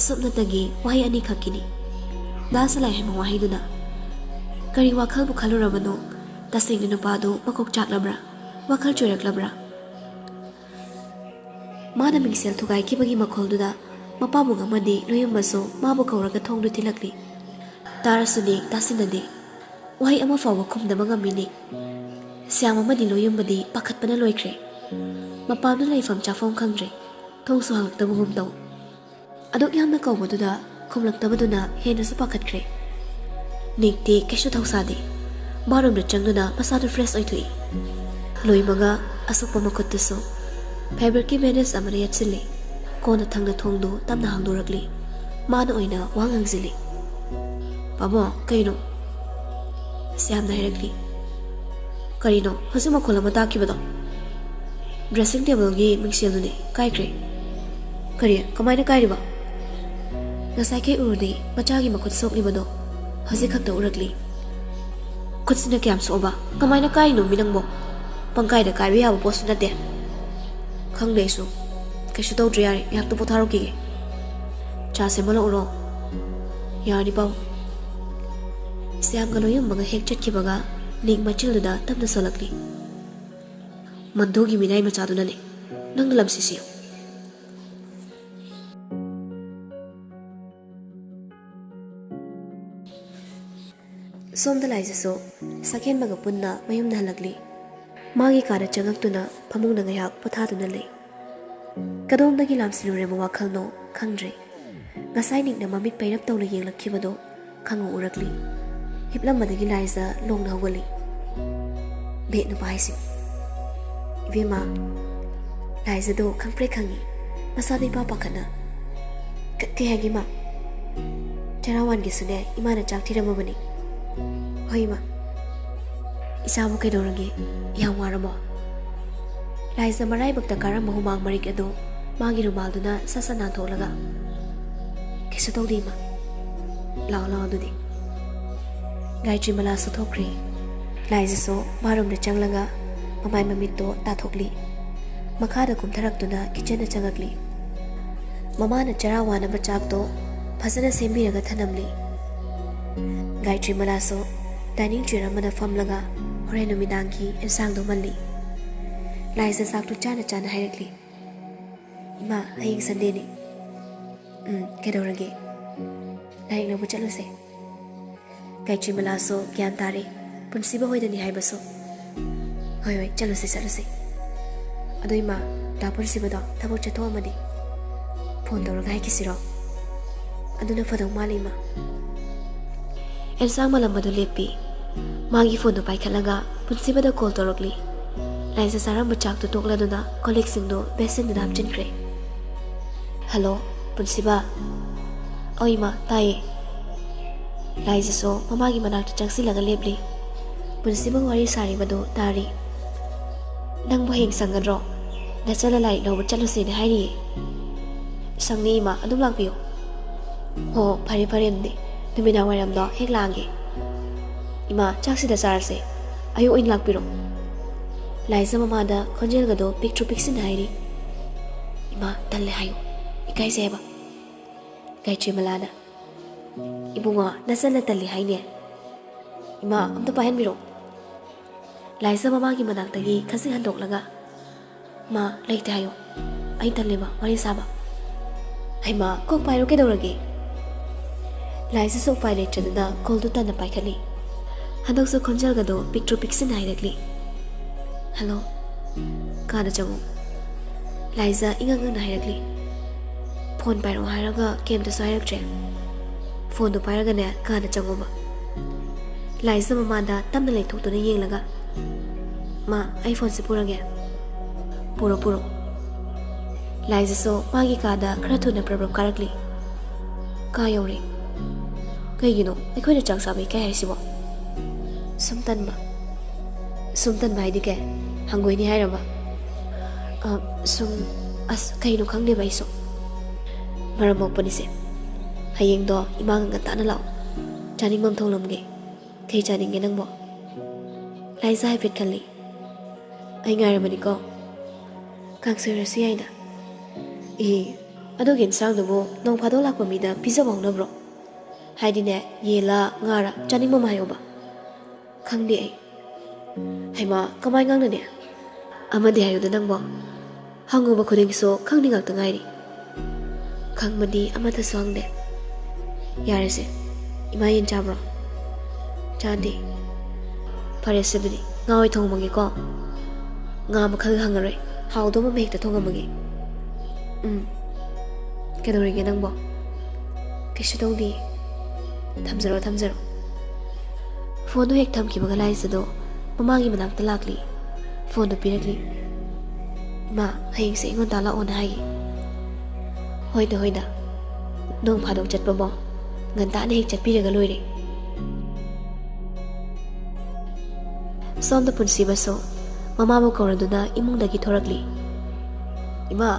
ꯁꯨꯞꯅꯇꯒꯤ ꯋꯥꯍꯩ ꯑꯅꯤꯈꯛꯀꯤꯅꯤ꯫ ꯗꯥ ꯁꯂꯥꯏ ꯍꯥꯏꯕ ꯋꯥꯍꯩꯗꯨꯅ꯫ ꯀꯔꯤ ꯋꯥꯈꯜꯕꯨ ꯈꯜꯂꯨꯔꯕꯅꯣ? ꯇꯁꯦꯡꯅ ꯅꯨꯄꯥꯗꯨ ꯃꯀꯣꯛ ꯆꯥꯛꯂꯕ꯭ꯔꯥ? ꯋꯥꯈꯜ ꯆꯣꯏꯔꯛꯂꯕ꯭ꯔꯥ? ꯃꯥꯅ ꯃꯤꯡꯁꯦꯜ ꯊꯨꯒꯥꯏꯈꯤꯕꯒꯤ ꯃꯈꯣꯜꯗꯨꯗ ꯃꯄꯥꯕꯨꯡ ꯑꯃꯗꯤ ꯂꯣꯌꯨꯝꯕꯁꯨ ꯃꯥꯕꯨ ꯀꯧꯔꯒ ꯊꯣꯡꯗꯨ ꯊꯤꯜꯂꯛꯂꯤ꯫ ꯇꯥꯔꯁꯨ ꯅꯤꯛ ꯇꯥꯁꯤꯟꯅꯗꯦ꯫ ꯋꯥꯍꯩ ꯑꯃ ꯐꯥꯎꯕ ꯈꯨꯝꯗꯕ ꯉꯝꯃꯤ ꯅꯤꯛ꯫ ꯁ꯭ꯌꯥꯝ ꯑꯃꯗꯤ ꯂꯣꯌꯨꯝꯕꯗꯤ ꯄꯥꯈꯠꯄꯅ ꯂꯣꯏꯈ꯭ꯔꯦ꯫ ꯃꯄꯥꯟꯗ ꯂꯩꯐꯝ ꯆꯥꯐꯝ ꯈꯪꯗ꯭ꯔꯦ꯫ ꯊꯣꯡꯁꯨ ꯍꯥꯡꯂꯛꯇꯕꯒꯨꯝ ꯇꯧ꯫ ꯑꯗꯨꯛ ꯌꯥꯝꯅ ꯀꯧꯕꯗꯨꯗ ꯈꯨꯝꯂꯛꯇꯕꯗꯨꯅ ꯍꯦꯟꯅꯁꯨ ꯄꯥꯈꯠꯈ꯭ꯔꯦ꯫ ꯅꯤꯛꯇꯤ ꯀꯩꯁꯨ ꯊꯧꯁꯥꯗꯦ꯫ ꯕꯥꯠꯔꯨꯝꯗ ꯆꯪꯗꯨꯅ ꯃꯁꯥꯗꯨ ꯐ꯭ꯔꯦꯁ ꯑꯣꯏꯊꯣꯛꯏ꯫ ꯂꯣꯏꯃꯒ ꯑꯁꯣꯛꯄ ꯃꯈꯨꯠꯇꯨꯁꯨ ꯐꯦꯕ꯭ꯔꯤꯛꯀꯤ ꯕꯦꯟꯗꯦꯖ ꯑꯃꯅ ꯌꯦꯠꯁꯤꯜꯂꯤ꯫ ꯀꯣꯟꯅ ꯊꯪꯅ ꯊꯣꯡꯗꯨ ꯇꯞꯅ ꯍꯥꯡꯗꯣꯔꯛꯂꯤ꯫ ꯃꯥꯅ ꯑꯣꯏꯅ ꯋꯥ ꯉꯥꯡꯁꯤꯜꯂꯤ꯫ "ꯄꯥꯕꯨꯡ, ꯀꯩꯅꯣ?" ꯁ꯭ꯌꯥꯝꯅ ꯍꯥꯏꯔꯛꯂꯤ꯫ "ꯀꯔꯤꯅꯣ ꯍꯧꯖꯤꯛ ꯃꯈꯣꯜ ꯑꯃ ꯇꯥꯈꯤꯕꯗꯣ?" "ꯗ꯭ꯔꯦꯁꯤꯡ ꯇꯦꯕꯜꯒꯤ ꯃꯤꯡꯁꯦꯜꯗꯨꯅꯦ ꯀꯥꯏꯈ꯭ꯔꯦ꯫" "ꯀꯔꯤ? ꯀꯃꯥꯏꯅ ꯀꯥꯏꯔꯤꯕ?" "ꯉꯁꯥꯏ ꯀꯩ ꯎꯔꯨꯗꯦ, ꯃꯆꯥꯒꯤ ꯃꯈꯨꯠ ꯁꯣꯛꯂꯤꯕꯗꯣ ꯍꯧꯖꯤꯛ ꯈꯛꯇ ꯎꯔꯛꯂꯤ꯫" "ꯈꯨꯠꯁꯤꯅ ꯀꯌꯥꯝ ꯁꯣꯛꯑꯕ? ꯀꯃꯥꯏꯅ ꯀꯥꯏꯔꯤꯅꯣ ꯃꯤ ꯅꯪꯕꯣ? ꯄꯪꯀꯥꯏꯗ ꯀꯥꯏꯕ ꯌꯥꯕ ꯄꯣꯠꯁꯨ ꯅꯠꯇꯦ꯫" "ꯈꯪꯗꯦ ꯑꯩꯁꯨ꯫ ꯀꯩꯁꯨ ꯇꯧꯗ꯭ꯔꯦ, ꯌꯥꯔꯦ, ꯉꯥꯏꯍꯥꯛꯇ ꯄꯣꯊꯥꯔꯨꯈꯤꯒꯦ꯫ ꯆꯥ ꯁꯦꯝꯍꯜꯂꯛꯎꯔꯣ?" "ꯌꯥꯔꯅꯤ, ꯄꯥꯕꯨꯡ꯫" ꯁ꯭ꯌꯥꯝꯒ ꯂꯣꯌꯨꯝꯕꯒ ꯍꯦꯛ ꯆꯠꯈꯤꯕꯒ ꯅꯤꯛ ꯃꯆꯤꯜꯗꯨꯗ ꯇꯞꯅ ꯁꯣꯜꯂꯛꯂꯤ꯫ "ꯃꯗꯨꯒꯤ ꯃꯤꯅꯥꯏ ꯃꯆꯥꯗꯨꯅꯅꯦ ꯅꯪꯅ ꯂꯝꯁꯤꯁꯤ꯫" ꯁꯣꯝꯗ ꯂꯥꯏꯖꯁꯨ ꯁꯛꯍꯦꯟꯕꯒ ꯄꯨꯟꯅ ꯃꯌꯨꯝꯗ ꯍꯜꯂꯛꯂꯤ꯫ ꯃꯥꯒꯤ ꯀꯥꯗ ꯆꯪꯉꯛꯇꯨꯅ ꯐꯃꯨꯡꯗ ꯉꯥꯏꯍꯥꯛ ꯄꯣꯊꯥꯗꯨꯅ ꯂꯩ꯫ ꯀꯗꯣꯝꯗꯒꯤ ꯂꯥꯝꯁꯤꯜꯂꯨꯔꯦꯕ ꯋꯥꯈꯜꯅꯣ ꯈꯪꯗ꯭ꯔꯦ꯫ ꯉꯁꯥꯏ ꯅꯤꯛꯅ ꯃꯃꯤꯠ ꯄꯩꯔꯞ ꯇꯧꯅ ꯌꯦꯡꯂꯛꯈꯤꯕꯗꯣ ꯈꯪꯎ ꯎꯔꯛꯂꯤ꯫ ꯍꯤꯞꯂꯝꯕꯗꯒꯤ ꯂꯥꯏꯖ ꯂꯣꯡꯅ ꯍꯧꯒꯠꯂꯤ꯫ ꯕꯦꯠ ꯅꯨꯄꯥ ꯍꯥꯏꯁꯤ꯫ "ꯏꯕꯦꯝꯃ, ꯂꯥꯏꯖꯗꯣ ꯈꯪꯄ꯭ꯔꯦꯛ ꯈꯪꯉꯤ꯫ ꯃꯁꯥꯗꯣ ꯏꯄꯥ ꯄꯥꯈꯠꯅ꯫ ꯀ-, ꯀꯩ ꯍꯥꯏꯒꯦ, ꯏꯃꯥ?" "ꯆꯔꯥ ꯋꯥꯟꯒꯦꯁꯨꯅꯦ, ꯏꯃꯥꯅ ꯆꯥꯛ ꯊꯤꯔꯝꯃꯕꯅꯤ꯫" "ꯍꯣꯏ, ꯏꯃꯥ꯫" "ꯏꯆꯥꯕꯨ ꯀꯩꯗꯧꯔꯒꯦ? ꯌꯥꯝ ꯋꯥꯔꯕꯣ?" ꯂꯥꯏꯖ ꯃꯔꯥꯏꯕꯛꯇ ꯀꯥꯔꯝꯕ ꯍꯨꯃꯥꯡ ꯃꯔꯤꯛ ꯑꯗꯨ ꯃꯥꯒꯤ ꯔꯨꯃꯥꯜꯗꯨꯅ ꯁꯠ ꯁꯠ ꯅꯥꯟꯊꯣꯛꯂꯒ, "ꯀꯩꯁꯨ ꯇꯧꯗꯦ, ꯏꯃꯥ꯫ ꯂꯥꯛꯑꯣ, ꯂꯥꯛꯑꯣ ꯑꯗꯨꯗꯤ꯫" ꯒꯥꯌꯇ꯭ꯔꯤꯃꯂꯥꯁꯨ ꯊꯣꯛꯈ꯭ꯔꯦ꯫ ꯂꯥꯏꯖꯁꯨ ꯃꯥ ꯔꯨꯝꯗ ꯆꯪꯂꯒ ꯃꯃꯥꯏ ꯃꯃꯤꯠꯇꯣ ꯇꯥꯊꯣꯛꯂꯤ꯫ ꯃꯈꯥꯗ ꯀꯨꯝꯊꯔꯛꯇꯨꯅ ꯀꯤꯠꯆꯟꯗ ꯆꯪꯉꯛꯂꯤ꯫ ꯃꯃꯥꯅ ꯆꯔꯥ ꯋꯥꯅꯕ ꯆꯥꯛꯇꯣ ꯐꯖꯅ ꯁꯦꯝꯕꯤꯔꯒ ꯊꯅꯝꯂꯤ꯫ ꯒꯥꯌꯇ꯭ꯔꯤꯃꯂꯥꯁꯨ ꯗꯥꯏꯅꯤꯡ ꯆꯤꯌꯔ ꯑꯃꯗ ꯐꯝꯂꯒ ꯍꯣꯔꯦꯟ ꯅꯨꯃꯤꯗꯥꯡꯒꯤ ꯑꯦꯟꯁꯥꯡꯗꯣ ꯃꯜꯂꯤ꯫ ꯂꯥꯏꯖ ꯆꯥꯛꯇꯨ ꯆꯥꯅ ꯆꯥꯅ ꯍꯥꯏꯔꯛꯂꯤ, "ꯏꯃꯥ, ꯍꯌꯦꯡ ꯁꯟꯗꯦꯅꯤ꯫" "ꯎꯝ, ꯀꯩꯗꯧꯔꯒꯦ?" "ꯂꯥꯏꯔꯤꯛ ꯂꯧꯕ ꯆꯠꯂꯨꯁꯦ꯫" ꯒꯥꯌꯇ꯭ꯔꯤꯃꯂꯥꯁꯨ ꯒ꯭ꯌꯥꯟ ꯇꯥꯔꯦ, ꯄꯨꯟꯁꯤꯕ ꯍꯣꯏꯗꯅꯤ ꯍꯥꯏꯕꯁꯨ꯫ "ꯍꯣꯏ, ꯍꯣꯏ, ꯆꯠꯂꯨꯁꯦ, ꯆꯠꯂꯨꯁꯦ꯫" "ꯑꯗꯣ ꯏꯃꯥ, ꯗꯥ ꯄꯨꯟꯁꯤꯕꯗꯣ ꯊꯕꯛ ꯆꯠꯊꯣꯛꯑꯝꯃꯗꯤ ꯐꯣꯟ ꯇꯧꯔꯒ ꯍꯥꯏꯈꯤꯁꯤꯔꯣ?" "ꯑꯗꯨꯅ ꯐꯗꯧ ꯃꯥꯜꯂꯤ, ꯏꯃꯥ꯫" ꯑꯦꯟꯁꯥꯡ ꯃꯂꯝ ꯑꯗꯨ ꯂꯦꯞꯄꯤ꯫ ꯃꯥꯒꯤ ꯐꯣꯟꯗꯨ ꯄꯥꯏꯈꯠꯂꯒ ꯄꯨꯟꯁꯤꯕꯗ ꯀꯣꯜ ꯇꯧꯔꯛꯂꯤ꯫ ꯂꯥꯏꯖ ꯆꯥꯔꯝꯕ ꯆꯥꯛꯇꯨ ꯇꯣꯛꯂꯗꯨꯅ ꯀꯣꯜꯂꯤꯛꯁꯤꯡꯗꯨ ꯕꯦꯁꯤꯟꯗꯨꯗ ꯍꯥꯞꯆꯤꯟꯈ꯭ꯔꯦ꯫ "ꯍꯜꯂꯣ, ꯄꯨꯟꯁꯤꯕ?" "ꯑꯧ ꯏꯃꯥ, ꯇꯥꯏꯌꯦ꯫" ꯂꯥꯏꯖꯁꯨ ꯃꯃꯥꯒꯤ ꯃꯅꯥꯛꯇ ꯆꯪꯁꯤꯜꯂꯒ ꯂꯦꯞꯂꯤ꯫ ꯄꯨꯟꯁꯤꯕ ꯋꯥꯔꯤ ꯁꯥꯔꯤꯕꯗꯨ ꯇꯥꯔꯤ꯫ "ꯅꯪꯕꯨ ꯍꯌꯦꯡ ꯁꯪꯒꯗ꯭ꯔꯣ? ꯅꯆꯟꯅ ꯂꯥꯏꯔꯤꯛ ꯂꯧꯕ ꯆꯠꯂꯨꯁꯦꯅ ꯍꯥꯏꯔꯤꯌꯦ꯫" "ꯁꯪꯅꯤ ꯏꯃꯥ, ꯑꯗꯨꯝ ꯂꯥꯛꯄꯤꯌꯨ꯫" "ꯍꯣ, ꯐꯔꯦ ꯐꯔꯦ, ꯑꯗꯨꯗꯤ ꯅꯨꯃꯤꯗꯥꯡ ꯋꯥꯏꯔꯝꯗꯣ ꯍꯦꯛ ꯂꯥꯛꯑꯒꯦ꯫" "ꯏꯃꯥ, ꯆꯥꯛꯁꯤꯗ ꯆꯥꯔꯁꯦ, ꯑꯌꯨꯛ ꯑꯣꯏꯅ ꯂꯥꯛꯄꯤꯔꯣ꯫" ꯂꯥꯏꯖ ꯃꯃꯥꯗ ꯈꯣꯟꯖꯦꯜꯒꯗꯣ ꯄꯤꯛꯇ꯭ꯔꯨ ꯄꯤꯛꯁꯤꯟꯅ ꯍꯥꯏꯔꯤ꯫ "ꯏꯃꯥ, ꯇꯜꯂꯦ ꯍꯥꯏꯌꯨ, ꯏꯀꯥꯏꯖꯩ ꯍꯥꯏꯕ꯫" ꯒꯥꯌꯇ꯭ꯔꯤꯃꯂꯥꯅ, "ꯏꯕꯨꯡꯉꯣ, ꯅꯆꯟꯅ ꯇꯜꯂꯤ ꯍꯥꯏꯅꯦ꯫ ꯏꯃꯥ, ꯑꯝꯇ ꯄꯥꯏꯍꯟꯕꯤꯔꯣ꯫" ꯂꯥꯏꯖ ꯃꯃꯥꯒꯤ ꯃꯅꯥꯛꯇꯒꯤ ꯈꯖꯤꯛ ꯍꯟꯗꯣꯛꯂꯒ, "ꯃꯥ, ꯂꯩꯇꯦ ꯍꯥꯏꯌꯣ꯫ ꯑꯩ ꯇꯜꯂꯦꯕ ꯋꯥꯔꯤ ꯁꯥꯕ꯫" "ꯍꯩꯃꯥ, ꯀꯣꯛ ꯄꯥꯏꯔꯣ, ꯀꯩꯗꯧꯔꯒꯦ?" ꯂꯥꯏꯖꯁꯨ ꯎꯄꯥꯏ ꯂꯩꯇ꯭ꯔꯗꯅ ꯀꯣꯜꯗꯨ ꯇꯟꯅ ꯄꯥꯏꯈꯠꯂꯤ꯫ ꯍꯟꯗꯛꯁꯨ ꯈꯣꯟꯖꯦꯜꯒꯗꯣ ꯄꯤꯛꯇ꯭ꯔꯨ ꯄꯤꯛꯁꯤꯟꯅ ꯍꯥꯏꯔꯛꯂꯤ, "ꯍꯜꯂꯣ, ꯀꯥꯗ ꯆꯪꯉꯣ꯫" ꯂꯥꯏꯖ ꯏꯉꯛ ꯉꯛꯅ ꯍꯥꯏꯔꯛꯂꯤ, "ꯐꯣꯟ ꯄꯥꯏꯔꯛꯑꯣ ꯍꯥꯏꯔꯒ ꯀꯩꯝꯇꯁꯨ ꯍꯥꯏꯔꯛꯇ꯭ꯔꯦ꯫" ꯐꯣꯟꯗꯨ ꯄꯥꯏꯔꯒꯅꯦ ꯀꯥꯗ ꯆꯪꯉꯣꯕ꯫ ꯂꯥꯏꯖ ꯃꯃꯥꯗ ꯇꯞꯅ ꯂꯩꯊꯣꯛꯇꯨꯅ ꯌꯦꯡꯂꯒ, "ꯃꯥ, ꯑꯩ ꯐꯣꯟꯁꯦ ꯄꯨꯔꯒꯦ꯫" "ꯄꯨꯔꯣ, ꯄꯨꯔꯣ꯫" ꯂꯥꯏꯖꯁꯨ ꯃꯥꯒꯤ ꯀꯥꯗ ꯈꯔ ꯊꯨꯅ ꯄ꯭ꯔꯞ ꯄ꯭ꯔꯞ ꯀꯥꯔꯛꯂꯤ꯫ ꯀꯥ ꯌꯧꯔꯦ꯫ "ꯀꯩꯒꯤꯅꯣ ꯑꯩꯈꯣꯏꯅ ꯆꯥꯛ ꯆꯥꯕ ꯏꯀꯥꯏ ꯍꯥꯏꯁꯤꯕꯣ?" "ꯁꯨꯝ ꯇꯟꯕ꯫" "ꯁꯨꯝ ꯇꯟꯕ ꯍꯥꯏꯗꯤ ꯀꯩ? ꯍꯪꯒꯣꯏꯅꯤ ꯍꯥꯏꯔꯕ?" "ꯑ, ꯁꯨꯝ..." ꯑꯁ, ꯀꯩꯅꯣ ꯈꯪꯗꯦꯕ ꯑꯩꯁꯨ꯫ ꯃꯔꯝ ꯃꯣꯛꯄꯅꯤꯁꯦ꯫ ꯍꯌꯦꯡꯗꯣ ꯏꯃꯥꯒ ꯉꯟꯇꯥꯅ ꯂꯥꯛꯑꯣ꯫ ꯆꯥꯅꯤꯡꯕ ꯑꯃ ꯊꯣꯡꯂꯝꯒꯦ꯫ ꯀꯩ ꯆꯥꯅꯤꯡꯒꯦ ꯅꯪꯕꯣ? ꯂꯥꯏꯖꯥ ꯍꯥꯏꯐꯦꯠ ꯈꯜꯂꯤ꯫ ꯑꯩ ꯉꯥꯏꯔꯝꯃꯅꯤꯀꯣ꯫ ꯀꯥꯡꯁꯣꯏꯔꯁꯨ ꯌꯥꯏꯅ꯫ ꯑꯦ, ꯑꯗꯨꯒꯤ ꯏꯟꯁꯥꯡꯗꯨꯕꯨ ꯅꯣꯡ ꯐꯥꯗꯣꯛ ꯂꯥꯛꯄ ꯃꯤꯗ ꯄꯤꯖꯕ ꯍꯧꯅꯕ꯭ꯔꯣ? ꯍꯥꯏꯗꯤꯅꯦ, ꯌꯦꯟꯂꯥ ꯉꯥꯔꯥ ꯆꯥꯅꯤꯡꯕ ꯑꯃ ꯍꯥꯏꯌꯣꯕ꯫ ꯈꯪꯗꯦ ꯑꯩ꯫ ꯍꯩꯃꯥ, ꯀꯃꯥꯏ ꯉꯥꯡꯅꯅꯤ? ꯑꯃꯗꯤ ꯍꯥꯏꯌꯨꯗ ꯅꯪꯕꯣ꯫ ꯍꯪꯉꯨꯕ ꯈꯨꯗꯤꯡꯁꯨ ꯈꯪꯗꯦ ꯉꯥꯛꯇ ꯉꯥꯏꯔꯤ꯫ ꯈꯪꯕꯗꯤ ꯑꯃꯠꯇꯁꯨ ꯍꯪꯗꯦ꯫ ꯌꯥꯔꯦꯁꯦ, ꯏꯃꯥ ꯌꯦꯟ ꯆꯥꯕ꯭ꯔꯣ? ꯆꯥꯗꯦ꯫ ꯐꯔꯦꯁꯦ, ꯑꯗꯨꯗꯤ ꯉꯥ ꯑꯣꯏ ꯊꯣꯡꯉꯝꯃꯒꯦꯀꯣ꯫ ꯉꯥ ꯃꯈꯜ ꯍꯪꯉꯔꯣꯏ, ꯍꯥꯎꯗꯧꯕ ꯑꯃ ꯍꯦꯛꯇ ꯊꯣꯡꯉꯝꯃꯒꯦ꯫ ꯎꯝ꯫ ꯀꯩꯗꯧꯔꯤꯒꯦ ꯅꯪꯕꯣ? ꯀꯩꯁꯨ ꯇꯧꯗꯤꯌꯦ꯫ ꯊꯝꯖꯔꯣ, ꯊꯝꯖꯔꯣ꯫ ꯐꯣꯟꯗꯣ ꯍꯦꯛ ꯊꯝꯈꯤꯕꯒ ꯂꯥꯏꯖꯗꯣ ꯃꯃꯥꯒꯤ ꯃꯅꯥꯛꯇ ꯂꯥꯛꯂꯤ꯫ ꯐꯣꯟꯗꯣ ꯄꯤꯔꯛꯂꯤ꯫ "ꯏꯃꯥ, ꯍꯌꯦꯡꯁꯦ ꯑꯩꯉꯣꯟꯗ ꯂꯥꯛꯑꯣꯅ ꯍꯥꯏꯒꯦ꯫" "ꯍꯣꯏꯗ, ꯍꯣꯏꯗ꯫ ꯅꯣꯡ ꯐꯥꯗꯣꯛ ꯆꯠꯄꯕꯣ ꯉꯟꯇꯥꯅ ꯍꯦꯛ ꯆꯠꯄꯤꯔꯒ ꯂꯣꯏꯔꯦ꯫" ꯁꯣꯝꯗ ꯄꯨꯟꯁꯤꯕꯁꯨ ꯃꯃꯥꯕꯨ ꯀꯧꯔꯗꯨꯅ ꯏꯃꯨꯡꯗꯒꯤ ꯊꯣꯔꯛꯂꯤ꯫ "ꯏꯃꯥ!"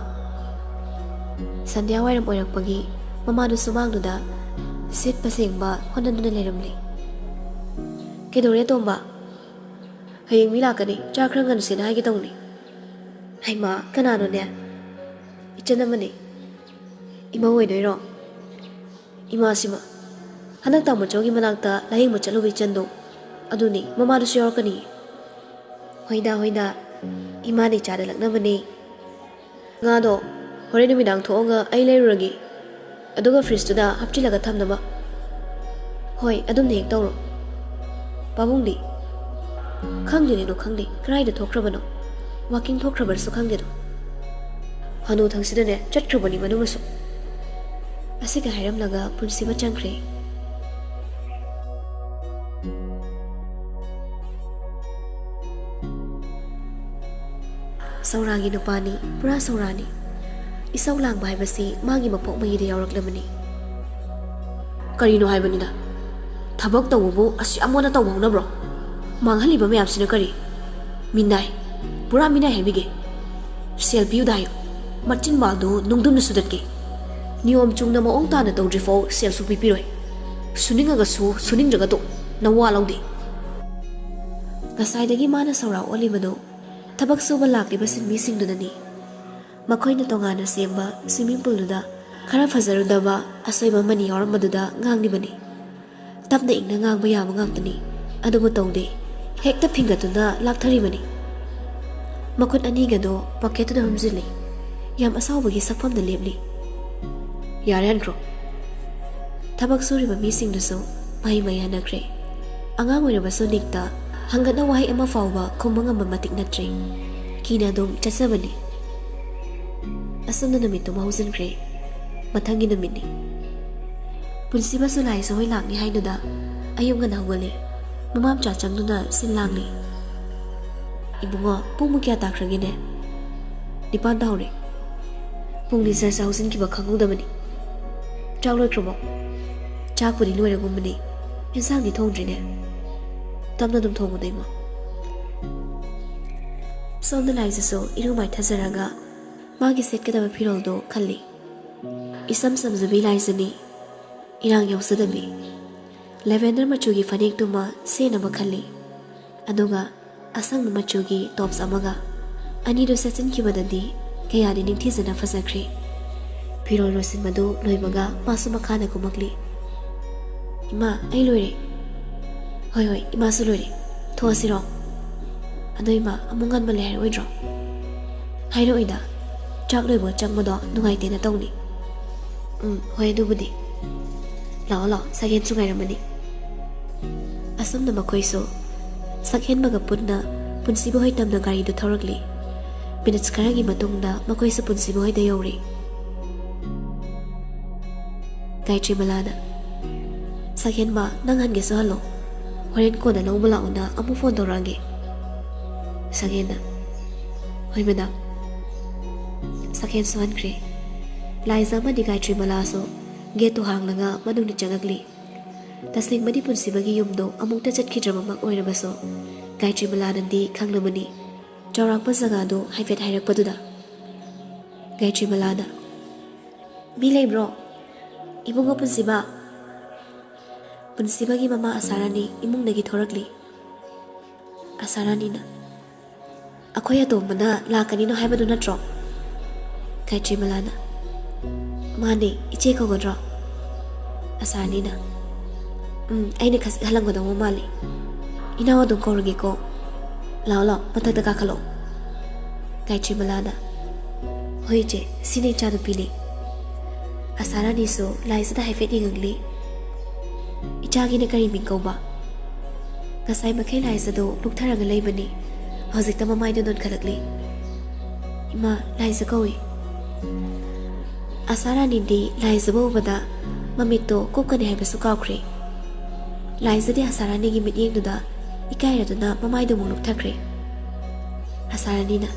ꯁꯟꯙ꯭ꯌꯥ ꯋꯥꯏꯔꯝ ꯑꯣꯏꯔꯛꯄꯒꯤ ꯃꯃꯥꯗꯨ ꯁꯨꯃꯥꯡꯗꯨꯗ ꯁꯤꯠꯄ ꯁꯦꯡꯕ ꯍꯣꯠꯅꯗꯨꯅ ꯂꯩꯔꯝꯂꯤ꯫ "ꯀꯩꯗꯧꯔꯦ ꯇꯣꯝꯕ?" "ꯍꯌꯦꯡ ꯃꯤ ꯂꯥꯛꯀꯅꯤ, ꯆꯥꯛ ꯈꯔ ꯉꯟꯅ ꯁꯦꯅ ꯍꯥꯏꯒꯦ ꯇꯧꯅꯤ꯫" "ꯍꯩꯃꯥ, ꯀꯅꯥꯅꯣꯅꯦ? ꯏꯆꯟ ꯑꯃꯅꯤ꯫" "ꯏꯃꯧ ꯑꯣꯏꯗꯣꯏꯔꯣ?" "ꯏꯃꯥꯁꯤꯃ, ꯍꯟꯗꯛ ꯇꯥꯃꯣꯆꯧꯒꯤ ꯃꯅꯥꯛꯇ ꯂꯥꯌꯦꯡꯕ ꯆꯠꯂꯨꯕ ꯏꯆꯟꯗꯣ, ꯑꯗꯨꯅꯤ, ꯃꯃꯥꯗꯨꯁꯨ ꯌꯥꯎꯔꯛꯀꯅꯤ꯫" "ꯍꯣꯏꯗ, ꯍꯣꯏꯗ, ꯏꯃꯥꯅ ꯏꯆꯥꯗ ꯂꯛꯅꯕꯅꯦ꯫ ꯉꯥꯗꯣ ꯍꯣꯔꯦꯟ ꯅꯨꯃꯤꯗꯥꯡ ꯊꯣꯛꯑꯒ ꯑꯩ ꯂꯩꯔꯨꯔꯒꯦ, ꯑꯗꯨꯒ ꯐ꯭ꯔꯤꯖꯇꯨꯗ ꯍꯥꯞꯆꯤꯜꯂꯒ ꯊꯝꯅꯕ꯫" "ꯍꯣꯏ, ꯑꯗꯨꯝꯅ ꯍꯦꯛ ꯇꯧꯔꯣ꯫" "ꯄꯥꯕꯨꯡꯗꯤ?" "ꯈꯪꯗꯦꯅꯦꯗꯣ, ꯈꯪꯗꯦ, ꯀꯗꯥꯏꯗ ꯊꯣꯛꯈ꯭ꯔꯕꯅꯣ? ꯋꯥꯀꯤꯡ ꯊꯣꯛꯈ꯭ꯔꯕ꯭ꯔꯁꯨ ꯈꯪꯗꯦꯗꯣ꯫ ꯍꯅꯨꯊꯪꯁꯤꯗꯅꯦ ꯆꯠꯈ꯭ꯔꯕꯅꯤ ꯃꯗꯨꯃꯁꯨ꯫" ꯑꯁꯤꯒ ꯍꯥꯏꯔꯝꯂꯒ ꯄꯨꯟꯁꯤꯕ ꯆꯪꯈ꯭ꯔꯦ꯫ ꯁꯧꯔꯥꯒꯤ ꯅꯨꯄꯥꯅꯤ, ꯄꯨꯔꯥ ꯁꯧꯔꯥꯅꯤ꯫ ꯏꯁꯧ ꯂꯥꯡꯕ ꯍꯥꯏꯕꯁꯤ ꯃꯥꯒꯤ ꯃꯄꯣꯛ ꯃꯍꯤꯗ ꯌꯥꯎꯔꯛꯂꯕꯅꯤ꯫ "ꯀꯔꯤꯅꯣ ꯍꯥꯏꯕꯅꯤꯗ? ꯊꯕꯛ ꯇꯧꯕꯕꯨ ꯑꯁꯤ ꯑꯃꯣꯟꯅ ꯇꯧꯕ ꯍꯧꯅꯕ꯭ꯔꯣ? ꯃꯥꯡꯍꯜꯂꯤꯕ ꯃꯌꯥꯝꯁꯤꯅ ꯀꯔꯤ? ꯃꯤꯅꯥꯏ, ꯄꯨꯔꯥ ꯃꯤꯅꯥꯏ ꯍꯥꯏꯕꯤꯒꯦ꯫ ꯁꯦꯜ ꯄꯤꯌꯨꯗ ꯍꯥꯏꯌꯨ꯫ ꯃꯆꯤꯟ ꯃꯥꯜꯗꯨ ꯅꯨꯡꯗꯨꯝꯅ ꯁꯨꯗꯠꯀꯦ꯫ ꯅꯤꯌꯣꯝ ꯆꯨꯝꯅ ꯃꯑꯣꯡ ꯇꯥꯅ ꯇꯧꯗ꯭ꯔꯤꯐꯥꯎ ꯁꯦꯜꯁꯨ ꯄꯤꯕꯤꯔꯣꯏ꯫ ꯁꯨꯅꯤꯡꯉꯒꯁꯨ ꯁꯨꯅꯤꯡꯗ꯭ꯔꯒ ꯇꯣꯛ, ꯅꯋꯥ ꯂꯧꯗꯦ꯫ ꯉꯁꯥꯏꯗꯒꯤ ꯃꯥꯅ ꯁꯧꯔꯥꯛ ꯑꯣꯜꯂꯤꯕꯗꯨ ꯊꯕꯛ ꯁꯨꯕ ꯂꯥꯛꯂꯤꯕ ꯁꯤꯟꯃꯤꯁꯤꯡꯗꯨꯅꯅꯤ꯫ ꯃꯈꯣꯏꯅ ꯇꯣꯉꯥꯟꯅ ꯁꯦꯝꯕ swimming poolꯗꯨꯗ ꯈꯔ ꯐꯖꯔꯨꯗꯕ ꯑꯁꯣꯏꯕ ꯑꯃꯅꯤ ꯌꯥꯎꯔꯝꯕꯗꯨꯗ ꯉꯥꯡꯂꯤꯕꯅꯤ꯫ ꯇꯞꯅ ꯏꯪꯅ ꯉꯥꯡꯕ ꯌꯥꯕ ꯉꯥꯛꯇꯅꯤ, ꯑꯗꯨꯕꯨ ꯇꯧꯗꯦ꯫ ꯍꯦꯛꯇ ꯐꯤꯡꯒꯠꯇꯨꯅ ꯂꯥꯛꯊꯔꯤꯕꯅꯤ꯫ ꯃꯈꯨꯠ ꯑꯅꯤꯒꯗꯣ pocketꯇꯨꯗ ꯍꯨꯝꯖꯤꯜꯂꯤ꯫ ꯌꯥꯝ ꯑꯁꯥꯎꯕꯒꯤ ꯁꯛꯐꯝꯗ ꯂꯦꯞꯂꯤ꯫ ꯌꯥꯔꯦ, ꯍꯟꯈ꯭ꯔꯣ꯫ ꯊꯕꯛ ꯁꯨꯔꯤꯕ ꯃꯤꯁꯤꯡꯗꯨꯁꯨ ꯃꯍꯩ ꯃꯍꯩ ꯍꯟꯅꯈ꯭ꯔꯦ꯫ ꯑꯉꯥꯡ ꯑꯣꯏꯔꯕꯁꯨ ꯅꯤꯛꯇ ꯍꯪꯒꯠꯅ ꯋꯥꯍꯩ ꯑꯃ ꯐꯥꯎꯕ ꯈꯨꯝꯕ ꯉꯝꯕ ꯃꯇꯤꯛ ꯅꯠꯇ꯭ꯔꯦ꯫ ꯀꯤꯅ ꯑꯗꯨꯝ ꯆꯠꯆꯕꯅꯤ꯫ ꯑꯁꯨꯝꯅ ꯅꯨꯃꯤꯠꯇꯨꯃ ꯍꯧꯖꯤꯟꯈ꯭ꯔꯦ꯫ ꯃꯊꯪꯒꯤ ꯅꯨꯃꯤꯠꯅꯤ꯫ ꯄꯨꯟꯁꯤꯕꯁꯨ ꯂꯥꯏꯁꯨ ꯍꯣꯏ ꯂꯥꯛꯅꯤ ꯍꯥꯏꯗꯨꯗ ꯑꯌꯨꯛ ꯉꯟꯅ ꯍꯧꯒꯠꯂꯦ꯫ ꯃꯃꯥ ꯃꯆꯥ ꯆꯪꯗꯨꯅ ꯁꯤꯜ ꯂꯥꯡꯂꯤ꯫ "ꯏꯕꯨꯡꯉꯣ, ꯄꯨꯡꯕꯨ ꯀꯌꯥ ꯇꯥꯈ꯭ꯔꯒꯦꯅꯦ?" "ꯅꯤꯄꯥꯟ ꯇꯥꯍꯧꯔꯦ꯫" "ꯄꯨꯡ ꯂꯤꯆꯠꯁꯦ ꯍꯧꯖꯤꯟꯈꯤꯕ ꯈꯪꯍꯧꯗꯕꯅꯤ꯫ ꯆꯥꯛ ꯂꯣꯏꯈ꯭ꯔꯕꯣ?" "ꯆꯥꯛꯄꯨꯗꯤ ꯂꯣꯏꯔꯒꯨꯝꯕꯅꯤ, ꯏꯟꯁꯥꯡꯗꯤ ꯊꯣꯡꯗ꯭ꯔꯤꯅꯦ꯫" "ꯇꯞꯅ ꯑꯗꯨꯝ ꯊꯣꯡꯉꯨꯗ, ꯏꯃꯥ꯫" ꯁꯣꯝꯗ ꯂꯥꯏꯖꯁꯨ ꯏꯔꯨ ꯃꯥꯏꯊꯖꯔꯒ ꯃꯥꯒꯤ ꯁꯦꯠꯀꯗꯕ ꯐꯤꯔꯣꯜꯗꯨ ꯈꯜꯂꯤ꯫ ꯏꯁꯝ ꯁꯝꯖꯕꯤ ꯂꯥꯏꯖꯅꯤ, ꯏꯔꯥꯡ ꯌꯥꯎꯖꯗꯕꯤ꯫ lavender ꯃꯆꯨꯒꯤ ꯐꯅꯦꯛꯇꯨꯃ ꯁꯦꯠꯅꯕ ꯈꯜꯂꯤ, ꯑꯗꯨꯒ ꯑꯁꯪꯕ ꯃꯆꯨꯒꯤ tops ꯑꯃꯒ꯫ ꯑꯅꯤꯗꯨ ꯁꯦꯠꯆꯤꯟꯈꯤꯕꯗꯗꯤ ꯀꯌꯥꯗꯤ ꯅꯤꯡꯊꯤꯖꯅ ꯐꯖꯈ꯭ꯔꯦ꯫ ꯐꯤꯔꯣꯜ ꯂꯣꯏꯁꯤꯟꯕꯗꯨ ꯂꯣꯏꯕꯒ ꯃꯥꯁꯨ ꯃꯈꯥꯗ ꯀꯨꯝꯃꯛꯂꯤ꯫ "ꯏꯃꯥ, ꯑꯩ ꯂꯣꯏꯔꯦ꯫" "ꯍꯣꯏ, ꯍꯣꯏ, ꯏꯃꯥꯁꯨ ꯂꯣꯏꯔꯦ꯫ ꯊꯣꯛꯑꯁꯤꯔꯣ?" "ꯑꯗꯣ ꯏꯃꯥ, ꯑꯃꯨꯛ ꯉꯟꯕ ꯂꯩ ꯍꯥꯏꯔꯛꯑꯣꯏꯗ꯭ꯔꯣ?" "ꯍꯥꯏꯔꯛꯑꯣꯏꯗ, ꯆꯥꯛ ꯂꯣꯏꯕꯒ ꯆꯪꯕꯗꯣ ꯅꯨꯡꯉꯥꯏꯇꯦꯅ ꯇꯧꯅꯤ꯫" "ꯎꯝ, ꯍꯣꯏ, ꯑꯗꯨꯕꯨꯗꯤ꯫ ꯂꯥꯛꯑꯣ, ꯂꯥꯛꯑꯣ, ꯁꯛꯍꯦꯟꯁꯨ ꯉꯥꯏꯔꯝꯃꯅꯤ꯫" ꯑꯁꯨꯝꯅ ꯃꯈꯣꯏꯁꯨ ꯁꯛꯍꯦꯟꯕꯒ ꯄꯨꯟꯅ ꯄꯨꯟꯁꯤꯕ ꯍꯣꯏ ꯇꯝꯅ ꯒꯥꯔꯤꯗꯨ ꯊꯧꯔꯛꯂꯤ꯫ minutes ꯈꯔꯒꯤ ꯃꯇꯨꯡꯗ ꯃꯈꯣꯏꯁꯨ ꯄꯨꯟꯁꯤꯕ ꯍꯣꯏꯗ ꯌꯧꯔꯦ꯫ ꯒꯥꯌꯇ꯭ꯔꯤꯃꯂꯥꯅ, "ꯁꯛꯍꯦꯟꯕ, ꯅꯪ ꯍꯟꯒꯦꯁꯨ ꯍꯜꯂꯣ꯫ ꯍꯣꯔꯦꯟ ꯀꯣꯟꯅ ꯂꯧꯕ ꯂꯥꯛꯑꯣꯅ ꯑꯃꯨꯛ phone ꯇꯧꯔꯛꯑꯒꯦ꯫" ꯁꯛꯍꯦꯟꯅ, "ꯍꯣꯏ, madam꯫" ꯁꯛꯍꯦꯟꯁꯨ ꯍꯟꯈ꯭ꯔꯦ꯫ ꯂꯥꯏꯖ ꯑꯃꯗꯤ ꯒꯥꯌꯇ꯭ꯔꯤꯃꯂꯥꯁꯨ gateꯇꯨ ꯍꯥꯡꯂꯒ ꯃꯅꯨꯡꯗ ꯆꯪꯂꯛꯂꯤ꯫ ꯇꯁꯦꯡꯕꯗꯤ ꯄꯨꯟꯁꯤꯕꯒꯤ ꯌꯨꯝꯗꯣ ꯑꯃꯨꯛꯇ ꯆꯠꯈꯤꯗ꯭ꯔꯕꯃꯛ ꯑꯣꯏꯔꯕꯁꯨ, ꯒꯥꯌꯇ꯭ꯔꯤꯃꯂꯥꯅꯗꯤ ꯈꯪꯂꯕꯅꯤ ꯆꯥꯎꯔꯥꯛꯄ ꯖꯒꯥꯗꯨ ꯍꯥꯏꯐꯦꯠ ꯍꯥꯏꯔꯛꯄꯗꯨꯗ꯫ ꯒꯥꯌꯇ꯭ꯔꯤꯃꯂꯥꯅ, "ꯃꯤ ꯂꯩꯕ꯭ꯔꯣ? ꯏꯕꯨꯡꯉꯣ ꯄꯨꯟꯁꯤꯕ?" ꯄꯨꯟꯁꯤꯕꯒꯤ ꯃꯃꯥ ꯑꯁꯥꯔꯥꯅꯤ ꯏꯃꯨꯡꯗꯒꯤ ꯊꯣꯔꯛꯂꯤ꯫ ꯑꯁꯥꯔꯥꯅꯤꯅ, "ꯑꯩꯈꯣꯏ ꯑꯇꯣꯝꯕꯅ ꯂꯥꯛꯀꯅꯤꯅꯣ ꯍꯥꯏꯕꯗꯨ ꯅꯠꯇ꯭ꯔꯣ?" ꯒꯥꯌꯇ꯭ꯔꯤꯃꯂꯥꯅ, "ꯃꯥꯅꯦ, ꯏꯆꯦ ꯀꯧꯒꯗ꯭ꯔꯣ?" ꯑꯁꯥꯔꯥꯅꯤꯅ, "ꯎꯝ, ꯑꯩꯅ ꯈꯖꯤꯛ ꯍꯜꯂꯝꯒꯗꯧꯕ ꯃꯥꯜꯂꯤ꯫ ꯏꯅꯥꯎ ꯑꯗꯨꯝ ꯀꯧꯔꯒꯦꯀꯣ꯫ ꯂꯥꯛꯑꯣ, ꯂꯥꯛꯑꯣ, ꯃꯊꯛꯇ ꯀꯥꯈꯠꯂꯛꯑꯣ꯫" ꯒꯥꯌꯇ꯭ꯔꯤꯃꯂꯥꯅ, "ꯍꯣꯏ ꯏꯆꯦ, ꯁꯤꯅ ꯏꯆꯥꯅꯨꯄꯤꯅꯤ꯫" ꯑꯁꯥꯔꯥꯅꯤꯁꯨ ꯂꯥꯏꯖꯗ ꯍꯥꯏꯐꯦꯠ ꯌꯦꯡꯉꯛꯂꯤ꯫ "ꯏꯆꯥꯒꯤꯅ ꯀꯔꯤ ꯃꯤꯡ ꯀꯧꯕ?" ꯉꯁꯥꯏ ꯃꯈꯩ ꯂꯥꯏꯖꯗꯣ ꯂꯨꯛꯊꯔꯒ ꯂꯩꯕꯅꯤ꯫ ꯍꯧꯖꯤꯛꯇ ꯃꯃꯥꯏꯗꯣ ꯅꯣꯟꯈꯠꯂꯛꯂꯤ꯫ "ꯏꯃꯥ, ꯂꯥꯏꯖ ꯀꯧꯏ꯫" ꯑꯁꯥꯔꯥꯅꯤꯗꯤ ꯂꯥꯏꯖꯕ ꯎꯕꯗ ꯃꯃꯤꯠꯇꯣ ꯀꯨꯞꯀꯅꯤ ꯍꯥꯏꯕꯁꯨ ꯀꯥꯎꯈ꯭ꯔꯦ꯫ ꯂꯥꯏꯖꯗꯤ ꯑꯁꯥꯔꯥꯅꯤꯒꯤ ꯃꯤꯠꯌꯦꯡꯗꯨꯗ ꯏꯀꯥꯏꯔꯗꯨꯅ ꯃꯃꯥꯏꯗꯨ ꯑꯃꯨꯛ ꯂꯨꯛꯊꯈ꯭ꯔꯦ꯫ ꯑꯁꯥꯔꯥꯅꯤꯅ,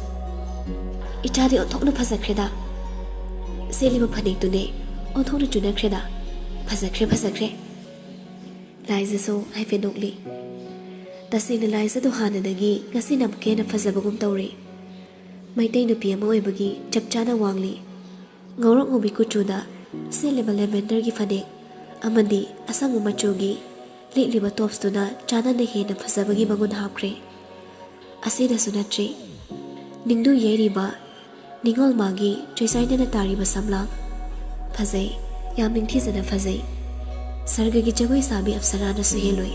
"ꯏꯆꯥꯗꯤ ꯑꯣꯟꯊꯣꯛꯅ ꯐꯖꯈ꯭ꯔꯦꯗ꯫ ꯁꯦꯠꯂꯤꯕ ꯐꯅꯦꯛꯇꯨꯅꯦ ꯑꯣꯟꯊꯣꯛꯅ ꯆꯨꯅꯈ꯭ꯔꯦꯗ꯫ ꯐꯖꯈ꯭ꯔꯦ, ꯐꯖꯈ꯭ꯔꯦ꯫" ꯂꯥꯏꯖꯁꯨ ꯍꯥꯏꯐꯦꯠ ꯅꯣꯛꯂꯤ꯫ ꯇꯁꯦꯡꯅ ꯂꯥꯏꯖꯗꯣ ꯍꯥꯟꯅꯗꯒꯤ ꯉꯁꯤꯅ ꯑꯃꯨꯛꯀ ꯍꯦꯟꯅ ꯐꯖꯕꯒꯨꯝ ꯇꯧꯔꯤ꯫ ꯃꯩꯇꯩ ꯅꯨꯄꯤ ꯑꯃ ꯑꯣꯏꯕꯒꯤ ꯆꯞ ꯆꯥꯅ ꯋꯥꯡꯂꯤ꯫ ꯉꯧꯔꯣꯛ ꯉꯧꯕꯤ ꯀꯨꯆꯨꯗ ꯁꯦꯠꯂꯤꯕ lavender ꯒꯤ ꯐꯅꯦꯛ ꯑꯃꯗꯤ ꯑꯁꯪꯕ ꯃꯆꯨꯒꯤ ꯂꯤꯠꯂꯤꯕ tops ꯇꯨꯅ ꯆꯥꯟꯅꯅ ꯍꯦꯟꯅ ꯐꯖꯕꯒꯤ ꯃꯒꯨꯟ ꯍꯥꯞꯈ꯭ꯔꯦ꯫ ꯑꯁꯤꯗꯁꯨ ꯅꯠꯇ꯭ꯔꯤ, ꯅꯤꯡꯗꯨ ꯌꯩꯔꯤꯕ ꯅꯤꯉꯣꯜ ꯃꯥꯒꯤ ꯆꯣꯏꯆꯥꯏꯅꯅ ꯇꯥꯔꯤꯕ ꯁꯝꯂꯥꯡ꯫ ꯐꯖꯩ, ꯌꯥꯝ ꯅꯤꯡꯊꯤꯖꯅ ꯐꯖꯩ꯫ ꯁꯔꯒꯒꯤ ꯖꯒꯣꯏ ꯁꯥꯕꯤ ꯑꯞꯁꯔꯥꯅꯁꯨ ꯍꯦꯜꯂꯣꯏ꯫